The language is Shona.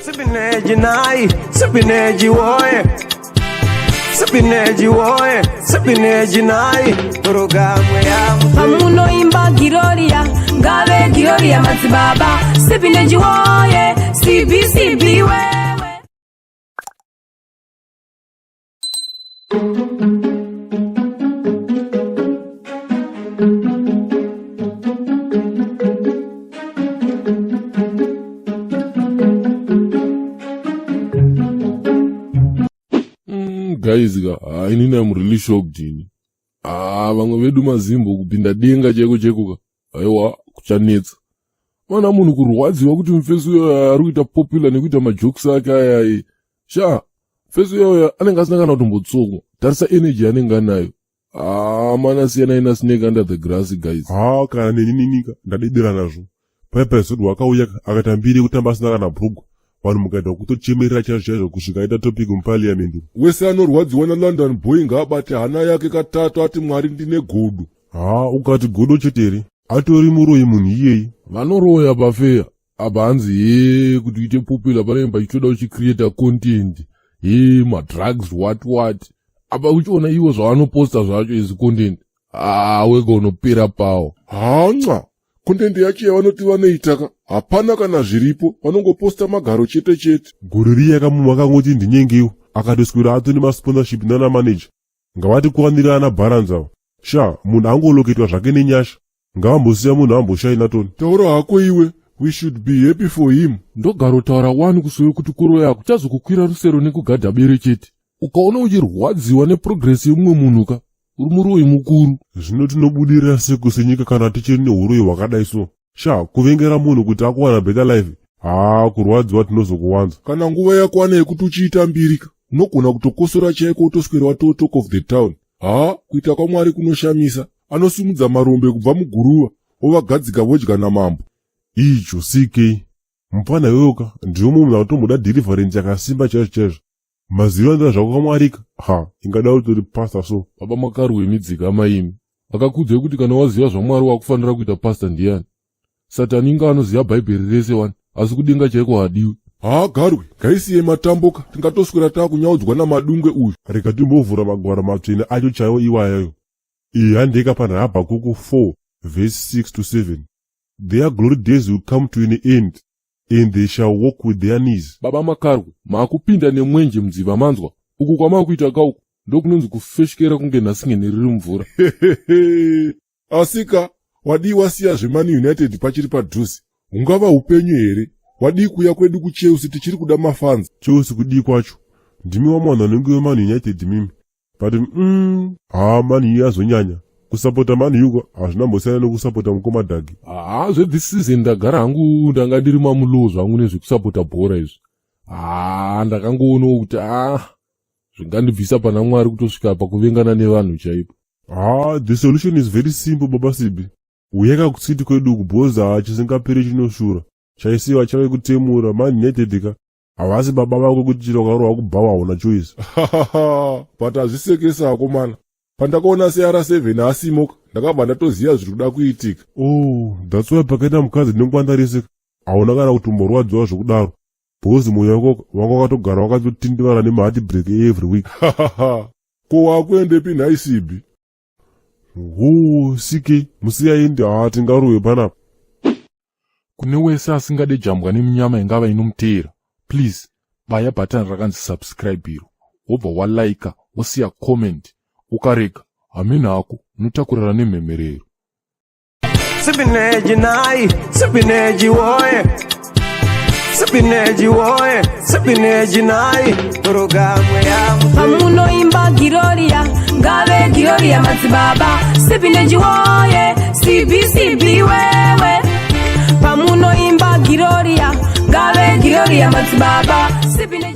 Sipineji nai, sipineji woye. Sipineji woye, sipineji nai. Programu ya Pamunoimba Giroria, ngave Giroria madzibaba Sipineji woye, CBCB wewe. Guys ka, ah, inini am really shocked ini. Ah, vamwe vedu mazimbo kupinda denga chaiko chaiko ka. Aiwa, kuchanetsa. Mana munhu kurwadziwa kuti mufesi uyo ari kuita popular nekuita majokes ake aya. Sha, mufesi uyo anenge asina kana kutombotsokwa. Tarisa energy anenge anayo. Ah, mana siyanai na snake under the grass guys. Haa kana neni ninika ndadedera nazvo. Pai pai wakauya akaita mbiri kutamba asina kana bhurugwa. Vanhu mukaita kutochemerera chaizvo chaizvo kusvika aita topic muparliament. Wese anorwadziwa naLondon boy ngaabate hana yake katatu ati Mwari ndine godo. Haa ukati godo chete here? Atori muroyi munhu iyeyi. Vanoroya pafeya. Apa hanzi hee kuti uite popular panenge pachitoda uchicreata content. Hee madrugs what what. Apa uchiona ivo zvavanoposta zvacho is content. Ah, wega unopera pawo. Hanca, content yacho yavanoti vanoitaka hapana kana zviripo, vanongoposta magaro chete chete. Gore riya kamunhu akangoti ndinyengeiwo akatoswera ato nemasponsorship nana manager. Ngavatikwanire ana bharanzi ava. Sha, munhu angoloketwa zvake nenyasha. Ngavambosiya munhu amboshaina toni. Taura hako iwe, we should be happy for him. Ndogarotaura wani kusowe kuti kuroya hakuchazokukwira rusero nekugadha bere chete. Ukaona uchirwadziwa neprogress yemumwe munhu ka, uri muroyi mukuru. Zvino tinobudirira seku senyika kana tichiri nehuroyi hwakadai so. Sha, kuvengera munhu kuti akuwana better life. Haa, kurwadziwa tinozokuwanza. Kana nguva yakwana yekuti uchiita mbiri ka, unogona kutokosora chaiko wotoswera watoo talk of the town. Haa, kuita kwaMwari kunoshamisa. Anosimudza marombe kubva muguruva, ovagadzika vodya namambo. Icho, CK. Mupfana iwewe ka, ndiwe munhu anotomboda deliverance yakasimba chaizvo chaizvo. Maziva ndira zvako kwaMwarika. Ha, ingada utori pastor so. Baba makarwe midzika maimi. Akakuudzai kuti kana waziva zvaMwari wakufanira kuita pastor ndiyani? Satani inga anoziva Bhaibheri rese wani, asi kudenga chaiko haadiwi. Haa Garwe, ngaisiye matamboka, tingatoswera takunyaudzwa naMadungwe uyu. Rega timbovhura magwaro matsvene acho chaiwo iwayayo. Iyi handeka pana Habakuku 4 verse 6 to 7. Their glory days will come to an end and they shall walk with their knees. Baba Makarwe, maakupinda nemwenje mudziva manzwa? Uku kwamaakuita ka uku ndokunonzi kufeshkera kunge nhasingene riri mumvura. Asika, wadii wasiya zveMan United pachiri padhuze? Hungava hupenyu here? Wadii kuuya kwedu kuChelsea tichiri kuda mafans? Chelsea kudii kwacho? Ndimi vamwe vanhu vanenge veMan United mimi. But haa Man U yazonyanya. Kusapota Man U hazvina mbosiyana nekusapota mukoma Dhagi. Haa zvethis season ndagara hangu ndanga ndiri mamulow zvangu nezvekusapota bhora izvi. Haa ndakangoonawo kuti haa zvingandibvisa pana Mwari kutosvika pakuvengana nevanhu chaipo. Haa the solution is very simple baba Sibi. Uyaka kucity kwedu uku bhozi haa chisingaperi chinoshura. Chaisiwa chave kutemura Man United ka. Havasi baba vako kuti chero ukarohwa kubhawa hauna choice. But hazvisekesa akomana. Pandakaona CR7 asimuka ndakabva ndatoziva zviri kuda kuitika. Oh, that's why pakaita mukadzi ndinongwanda rese hauna kana kutomborwadziwa zvokudaro. Because moyo wako wanga wakatogara wakatotindivara nemaheartbreak every week. Ko wakuendepi nhai Sibi? Hoo, CK, musiyaindi haa tingarohwe panapa. Kune wese asingade jambwa neminyama ingava inomuteera, please baya button rakanzi subscribe iro, wobva walika, wosiya comment, ukarega hameno hako unotakurana nemhemherero. Sipineji nai, sipineji woye. Sipineji woye, sipineji nai. Programu ya Pamunoimba Giroria, ngave Giroria madzibaba Sipineji woye, CBCB wewe. Pamunoimba Giroria, ngave Giroria madzibaba Sipineji.